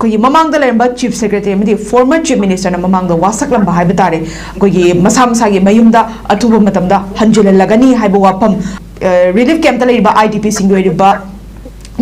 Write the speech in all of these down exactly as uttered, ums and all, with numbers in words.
ꯑꯩꯈꯣꯏꯒꯤ ꯃꯃꯥꯡꯗ ꯂꯩꯔꯝꯕ Chief Secretary ꯑꯃꯗꯤ former Chief Minister ꯅ ꯃꯃꯥꯡꯗ ꯋꯥꯁꯛꯂꯝꯕ ꯍꯥꯏꯕ ꯇꯥꯔꯦ, ꯑꯩꯈꯣꯏꯒꯤ ꯃꯁꯥ ꯃꯁꯥꯒꯤ ꯃꯌꯨꯝꯗ ꯑꯊꯨꯕ ꯃꯇꯝꯗ ꯍꯟꯖꯤꯜꯍꯜꯂꯒꯅꯤ ꯍꯥꯏꯕ ꯋꯥꯐꯝ꯫ ꯔꯤꯂꯤꯐ ꯀꯦꯝꯞꯇ ꯂꯩꯔꯤꯕ ꯑꯥꯏ ꯗꯤ ꯄꯤ ꯁꯤꯡꯒꯤ ꯑꯣꯏꯔꯤꯕ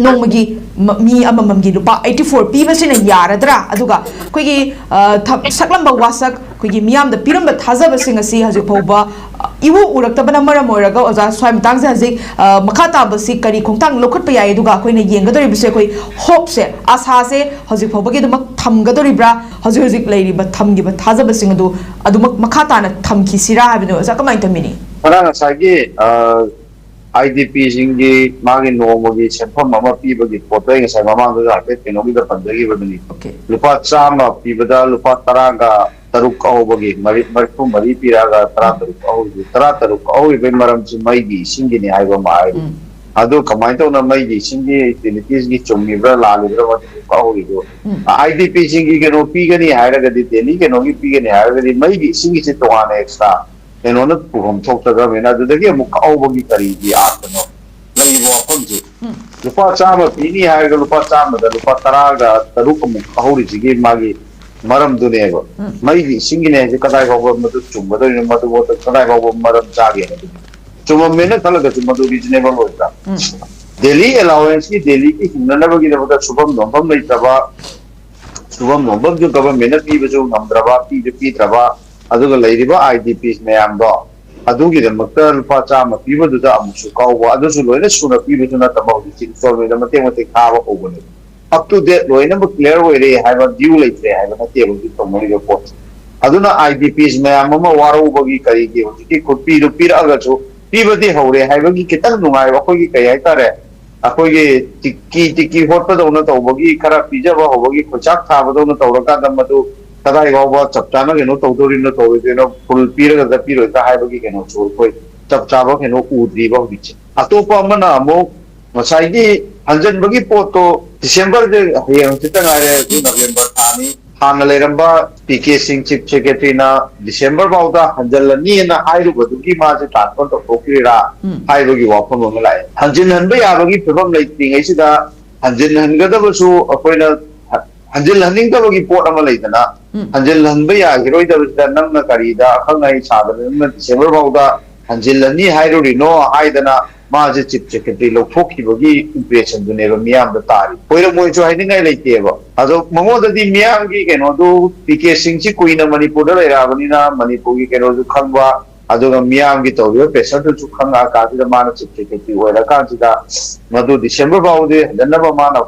ꯅꯣꯡꯃꯒꯤ ꯃ- ꯃꯤ ꯑꯃꯃꯝꯒꯤ ꯂꯨꯄꯥ ꯑꯩꯠꯇꯤ ꯐꯣꯔ ꯄꯤꯕꯁꯤꯅ ꯌꯥꯔꯗ꯭ꯔꯥ? ꯑꯗꯨꯒ ꯑꯩꯈꯣꯏꯒꯤ ꯑ, ꯊ- ꯁꯛꯂꯝꯕ ꯋꯥꯁꯛ, ꯑꯩꯈꯣꯏꯒꯤ ꯃꯤꯌꯥꯝꯗ ꯄꯤꯔꯝꯕ ꯊꯥꯖꯕꯁꯤꯡ ꯑꯁꯤ ꯍꯧꯖꯤꯛ ꯐꯥꯎꯕ ꯑ, ꯏꯎ ꯎꯔꯛꯇꯕꯅ ꯃꯔꯝ ꯑꯣꯏꯔꯒ, ꯑꯣꯖꯥ, ꯁ꯭ꯋꯥꯏ ꯃꯇꯥꯡꯁꯦ ꯍꯧꯖꯤꯛ ꯑ, ꯃꯈꯥ ꯇꯥꯕꯁꯤ ꯀꯔꯤ ꯈꯣꯡꯊꯥꯡ ꯂꯧꯈꯠꯄ ꯌꯥꯏ? ꯑꯗꯨꯒ ꯑꯩꯈꯣꯏꯅ ꯌꯦꯡꯒꯗꯧꯔꯤꯕꯁꯦ, ꯑꯩꯈꯣꯏ ꯍꯣꯞꯁꯦ, ꯑꯥꯁꯥꯁꯦ ꯍꯧꯖꯤꯛ ꯐꯥꯎꯕꯒꯤꯗꯃꯛ ꯊꯝꯒꯗꯧꯔꯤꯕ꯭ꯔꯥ? ꯍꯧꯖꯤꯛ ꯍꯧꯖꯤꯛ ꯂꯩꯔꯤꯕ ꯊꯝꯈꯤꯕ ꯊꯥꯖꯕꯁꯤꯡ ꯑꯗꯨ ꯑꯗꯨꯃꯛ ꯃꯈꯥ ꯇꯥꯅ ꯊꯝꯈꯤꯁꯤꯔꯥ ꯍꯥꯏꯕꯗꯨ, ꯑꯣꯖꯥ, ꯀꯃꯥꯏꯅ ꯊꯝꯕꯤꯅꯤ? ꯈꯔ ꯉꯁꯥꯏꯒꯤ ꯑꯥꯏ ꯗꯤ ꯄꯤꯁꯤꯡꯒꯤ ꯃꯥꯒꯤ ꯅꯣꯡꯃꯒꯤ ꯁꯦꯟꯐꯝ ꯑꯃ ꯄꯤꯕꯒꯤ ꯄꯣꯠꯇꯣ ꯑꯩ ꯉꯁꯥꯏ ꯃꯃꯥꯡꯗꯁꯨ ꯍꯥꯏꯐꯦꯠ ꯀꯩꯅꯣꯒꯤꯗ ꯄꯟꯖꯈꯤꯕꯗꯨꯅꯤ꯫ Okay. ꯂꯨꯄꯥ ꯆꯥꯝꯃ ꯄꯤꯕꯗ ꯂꯨꯄꯥ ꯇꯔꯥꯒ ꯇꯔꯨꯛ ꯀꯛꯍꯧꯕꯒꯤ ꯃꯔꯤ- ꯃꯔꯤꯐꯨ ꯃꯔꯤ ꯄꯤꯔꯛꯑꯒ ꯇꯔꯥ ꯇꯔꯨꯛ ꯀꯛꯍꯧꯔꯤꯁꯦ, ꯇꯔꯥ ꯇꯔꯨꯛ ꯀꯛꯍꯧꯔꯤꯕꯒꯤ ꯃꯔꯝꯁꯤ ꯃꯩꯒꯤ ꯏꯁꯤꯡꯒꯤꯅꯤ ꯍꯥꯏꯕ ꯑꯃ ꯍꯥꯏꯔꯤ꯫ ꯎꯝ. ꯑꯗꯨ ꯀꯃꯥꯏꯅ ꯇꯧꯅ ꯃꯩꯒꯤ ꯏꯁꯤꯡꯒꯤ ꯌꯨꯇꯤꯂꯤꯇꯤꯁꯒꯤ ꯆꯨꯝꯃꯤꯕ꯭ꯔꯥ ꯂꯥꯜꯂꯤꯕ꯭ꯔꯥ ꯃꯗꯨ ꯀꯛꯍꯧꯔꯤꯗꯨ꯫ ꯎꯝ. ꯑꯥꯏ ꯗꯤ ꯄꯤꯁꯤꯡꯒꯤ ꯀꯩꯅꯣ ꯄꯤꯒꯅꯤ ꯍꯥꯏꯔꯒꯗꯤ, ꯗꯦꯜꯂꯤ ꯀꯩꯅꯣꯒꯤ ꯄꯤꯒꯅꯤ ꯍꯥꯏꯔꯒꯗꯤ ꯃꯩꯒꯤ ꯏꯁꯤꯡꯒꯤꯁꯦ ꯇꯣꯉꯥꯟꯅ ꯑꯦꯛꯁꯇ꯭ꯔꯥ ꯀꯩꯅꯣꯅ ꯄꯨꯐꯝ ꯊꯣꯛꯇ꯭ꯔꯕꯅꯤꯅ ꯑꯗꯨꯗꯒꯤ ꯑꯃꯨꯛ ꯀꯛꯍꯧꯕꯒꯤ ꯀꯔꯤꯒꯤ ꯑꯥꯔꯊꯅꯣ ꯂꯩꯔꯤꯕ ꯋꯥꯐꯝꯁꯦ? ꯎꯝ. ꯂꯨꯄꯥ ꯆꯥꯝꯃ ꯄꯤꯅꯤ ꯍꯥꯏꯔꯒ ꯂꯨꯄꯥ ꯆꯥꯝꯃꯗ ꯂꯨꯄꯥ ꯇꯔꯥꯒ ꯇꯔꯨꯛ ꯑꯃꯨꯛ ꯀꯛꯍꯧꯔꯤꯁꯤꯒꯤ ꯃꯥꯒꯤ ꯃꯔꯝꯗꯨꯅꯦꯕ꯫ ꯎꯝ. ꯃꯩꯒꯤ ꯏꯁꯤꯡꯒꯤꯅꯦ ꯍꯥꯏꯁꯦ ꯀꯗꯥꯏ ꯐꯥꯎꯕ ꯃꯗꯨ ꯆꯨꯝꯒꯗꯣꯏꯅꯣ, ꯃꯗꯨ ꯀꯗꯥꯏ ꯐꯥꯎꯕ ꯃꯔꯝ ꯆꯥꯒꯦ ꯍꯥꯏꯕꯗꯨ ꯆꯨꯝꯃꯝꯃꯦꯅ ꯈꯜꯂꯒꯁꯨ ꯃꯗꯨ ꯔꯤꯖꯅꯦꯕꯜ ꯑꯣꯏꯕ꯭ꯔꯥ? ꯎꯝ. ꯗꯦꯜꯂꯤ ꯑꯦꯂꯥꯋꯦꯟꯁꯀꯤ, ꯗꯦꯜꯂꯤꯒꯤ ꯍꯤꯡꯅꯅꯕꯒꯤꯗꯃꯛꯇ ꯁꯨꯐꯝ ꯅꯣꯝꯐꯝ ꯂꯩꯇ꯭ꯔꯕ, ꯁꯨꯐꯝ ꯅꯣꯝꯐꯝꯁꯨ ꯒꯚꯔꯟꯃꯦꯟꯠꯅ ꯄꯤꯕꯁꯨ ꯉꯝꯗ꯭ꯔꯕ, ꯄꯤꯁꯨ ꯄꯤꯗ꯭ꯔꯕ, ꯑꯗꯨꯒ ꯂꯩꯔꯤꯕ ꯑꯥꯏ ꯗꯤ ꯄꯤꯁ ꯃꯌꯥꯝꯗꯣ ꯑꯗꯨꯒꯤꯗꯃꯛꯇ ꯂꯨꯄꯥ ꯆꯥꯝꯃ ꯄꯤꯕꯗꯨꯗ ꯑꯃꯨꯛꯁꯨ ꯀꯛꯍꯧꯕ, ꯑꯗꯨꯁꯨ ꯂꯣꯏꯅ ꯁꯨꯅ ꯄꯤꯕꯁꯨ ꯅꯠꯇꯕ ꯍꯧꯖꯤꯛꯇꯤ ꯏꯟꯁꯇꯣꯜꯃꯦꯟꯗ ꯃꯇꯦꯛ ꯃꯇꯦꯛ ꯊꯥꯕ ꯍꯧꯕꯅꯦ꯫ ꯑꯞ ꯇꯨ ꯗꯦꯠ ꯂꯣꯏꯅꯃꯛ ꯀ꯭ꯂꯤꯌꯥꯔ ꯑꯣꯏꯔꯦ ꯍꯥꯏꯕ, ꯗ꯭ꯌꯨ ꯂꯩꯇ꯭ꯔꯦ ꯍꯥꯏꯕ ꯅꯠꯇꯦꯕ ꯍꯧꯖꯤꯛ ꯇꯧꯅꯔꯤꯕ ꯄꯣꯠꯁꯦ꯫ ꯑꯗꯨꯅ ꯑꯥꯏ ꯗꯤ ꯄꯤꯁ ꯃꯌꯥꯝ ꯑꯃ ꯋꯥꯔꯧꯕꯒꯤ ꯀꯔꯤꯒꯤ ꯍꯧꯖꯤꯛꯀꯤ ꯈꯨꯠꯄꯤꯗꯨ ꯄꯤꯔꯛꯑꯒꯁꯨ ꯄꯤꯕꯗꯤ ꯍꯧꯔꯦ ꯍꯥꯏꯕꯒꯤ ꯈꯤꯇꯪ ꯅꯨꯡꯉꯥꯏꯕ, ꯑꯩꯈꯣꯏꯒꯤ ꯀꯩ ꯍꯥꯏꯇꯥꯔꯦ, ꯑꯩꯈꯣꯏꯒꯤ ꯇꯤꯛꯀꯤ ꯇꯤꯛꯀꯤ ꯍꯣꯠꯄꯗꯧꯅ ꯇꯧꯕꯒꯤ, ꯈꯔ ꯄꯤꯖꯕ ꯍꯧꯕꯒꯤ, ꯈꯨꯠꯆꯥꯛ ꯊꯥꯕꯗꯧꯅ ꯇꯧꯔꯀꯥꯟꯗ ꯃꯗꯨ ꯀꯗꯥꯏ ꯐꯥꯎꯕ ꯆꯞ ꯆꯥꯅ ꯀꯩꯅꯣ ꯇꯧꯗꯣꯔꯤꯅꯣ ꯇꯧꯔꯣꯏꯗꯣꯏꯅꯣ, ꯐꯨꯜ ꯄꯤꯔꯒꯗ꯭ꯔꯥ ꯄꯤꯔꯣꯏꯗ꯭ꯔꯥ ꯍꯥꯏꯕꯒꯤ ꯀꯩꯅꯣꯁꯨ ꯑꯩꯈꯣꯏ ꯆꯞ ꯆꯥꯕ ꯀꯩꯅꯣ ꯎꯗ꯭ꯔꯤꯕ ꯍꯧꯖꯤꯛꯁꯦ꯫ ꯑꯇꯣꯞꯄ ꯑꯃꯅ ꯑꯃꯨꯛ ꯉꯁꯥꯏꯒꯤ ꯍꯟꯖꯟꯕꯒꯤ ꯄꯣꯠꯇꯣ ꯗꯤꯁꯦꯝꯕꯔꯁꯦ ꯍꯌꯦꯡ ꯍꯪꯆꯤꯠꯇ ꯉꯥꯏꯔꯦ, ꯍꯧꯖꯤꯛ ꯅꯕꯦꯝꯕꯔ ꯊꯥꯅꯤ꯫ ꯍꯥꯟꯅ ꯂꯩꯔꯝꯕ ꯄꯤ ꯀꯦ ꯁꯤꯡ ꯆꯤꯐ ꯁꯦꯀ꯭ꯔꯦꯇꯔꯤꯅ ꯗꯤꯁꯦꯝꯕꯔ ꯐꯥꯎꯗ ꯍꯟꯖꯜꯂꯅꯤꯅ ꯍꯥꯏꯔꯨꯕꯗꯨꯒꯤ ꯃꯥꯁꯦ ꯇ꯭ꯔꯥꯟꯁꯐꯔ ꯇꯧꯊꯣꯛꯈꯤꯔꯥ ꯎꯝ. ꯍꯥꯏꯕꯒꯤ ꯋꯥꯐꯝ ꯑꯃ ꯂꯥꯛꯑꯦ꯫ ꯍꯟꯖꯤꯟꯍꯟꯕ ꯌꯥꯕꯒꯤ ꯐꯤꯕꯝ ꯂꯩꯇ꯭ꯔꯤꯉꯩꯁꯤꯗ ꯍꯟꯖꯤꯟꯍꯟꯒꯗꯕꯁꯨ ꯑꯩꯈꯣꯏꯅ ꯍ- ꯍꯟꯖꯤꯜꯍꯟꯅꯤꯡꯗꯕꯒꯤ ꯄꯣꯠ ꯑꯃ ꯂꯩꯗꯅ, ꯎꯝ꯫ ꯍꯟꯖꯤꯜꯍꯟꯕ ꯌꯥꯈꯤꯔꯣꯏꯗꯕꯁꯤꯗ ꯅꯪꯅ ꯀꯔꯤꯗ ꯑꯈꯪ ꯑꯍꯩ ꯁꯥꯗꯅ ꯅꯪꯅ ꯗꯤꯁꯦꯝꯕꯔ ꯐꯥꯎꯗ ꯍꯟꯖꯤꯜꯂꯅꯤ ꯍꯥꯏꯔꯨꯔꯤꯅꯣ ꯍꯥꯏꯗꯅ ꯃꯥꯁꯦ ꯆꯤꯐ ꯁꯦꯀ꯭ꯔꯦꯇꯔꯤ ꯂꯧꯊꯣꯛꯈꯤꯕꯒꯤ ꯏꯝꯄ꯭ꯔꯦꯁꯟꯗꯨꯅꯦꯕ ꯃꯤꯌꯥꯝꯗ ꯇꯥꯔꯤ꯫ ꯑꯣꯏꯔꯝꯃꯣꯏꯁꯨ ꯍꯥꯏꯅꯤꯡꯉꯥꯏ ꯂꯩꯇꯦꯕ꯫ ꯑꯗꯣ ꯃꯉꯣꯟꯗꯗꯤ ꯃꯤꯌꯥꯝꯒꯤ ꯀꯩꯅꯣꯗꯨ, ꯄꯤ ꯀꯦ ꯁꯤꯡꯁꯤ ꯀꯨꯏꯅ ꯃꯅꯤꯄꯨꯔꯗ ꯂꯩꯔꯛꯑꯕꯅꯤꯅ ꯃꯅꯤꯄꯨꯔꯒꯤ ꯀꯩꯅꯣꯁꯨ ꯈꯪꯕ, ꯑꯗꯨꯒ ꯃꯤꯌꯥꯝꯒꯤ ꯇꯧꯔꯤꯕ ꯄ꯭ꯔꯦꯁꯔꯗꯨꯁꯨ ꯈꯪꯉꯛꯑꯀꯥꯟꯁꯤꯗ ꯃꯥꯅ ꯆꯤꯐ ꯁꯦꯀ꯭ꯔꯦꯇꯔꯤ ꯑꯣꯏꯔꯀꯥꯟꯁꯤꯗ ꯃꯗꯨ ꯗꯤꯁꯦꯝꯕꯔ ꯐꯥꯎꯕꯗꯤ ꯍꯟꯖꯟꯅꯕ ꯃꯥꯅ